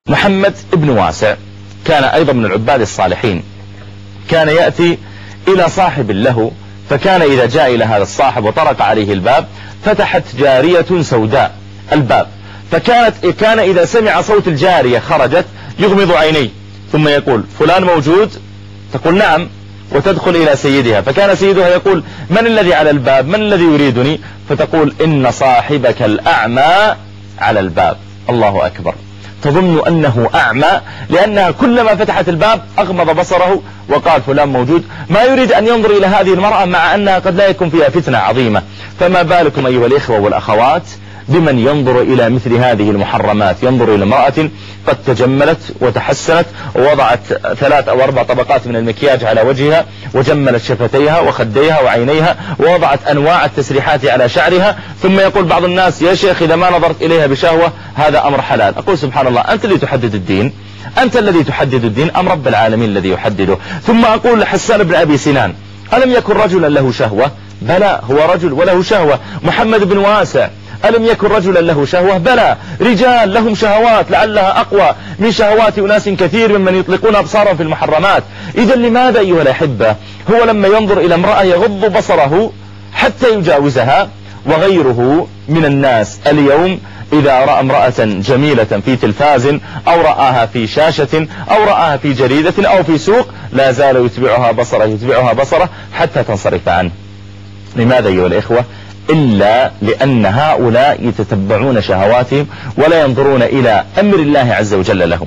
محمد بن واسع كان أيضا من العباد الصالحين. كان يأتي إلى صاحب له، فكان إذا جاء إلى هذا الصاحب وطرق عليه الباب فتحت جارية سوداء الباب، كان إذا سمع صوت الجارية خرجت يغمض عينيه ثم يقول: فلان موجود؟ تقول: نعم، وتدخل إلى سيدها، فكان سيدها يقول: من الذي على الباب؟ من الذي يريدني؟ فتقول: إن صاحبك الأعمى على الباب. الله أكبر. تظن أنه أعمى لأنها كلما فتحت الباب أغمض بصره وقال: فلان موجود. ما يريد أن ينظر إلى هذه المرأة مع أنها قد لا يكون فيها فتنة عظيمة. فما بالكم أيها الإخوة والأخوات بمن ينظر إلى مثل هذه المحرمات، ينظر إلى امرأة قد تجملت وتحسنت ووضعت 3 أو 4 طبقات من المكياج على وجهها، وجملت شفتيها وخديها وعينيها، ووضعت أنواع التسريحات على شعرها، ثم يقول بعض الناس: يا شيخ إذا ما نظرت إليها بشهوة هذا أمر حلال. أقول: سبحان الله، أنت اللي تحدد الدين، أنت الذي تحدد الدين أم رب العالمين الذي يحدده؟ ثم أقول لحسان بن أبي سنان: ألم يكن رجلا له شهوة؟ بلى، هو رجل وله شهوة. محمد بن واسع: ألم يكن رجلا له شهوة؟ بلى، رجال لهم شهوات لعلها أقوى من شهوات أناس كثير ممن يطلقون أبصارهم في المحرمات. إذا لماذا أيها الأحبة هو لما ينظر إلى امرأة يغض بصره حتى يجاوزها؟ وغيره من الناس اليوم إذا رأى امرأة جميلة في تلفاز أو رآها في شاشة أو رآها في جريدة أو في سوق لا زال يتبعها بصره حتى تنصرف عنه. لماذا أيها الإخوة؟ إلا لأن هؤلاء يتتبعون شهواتهم ولا ينظرون إلى أمر الله عز وجل لهم.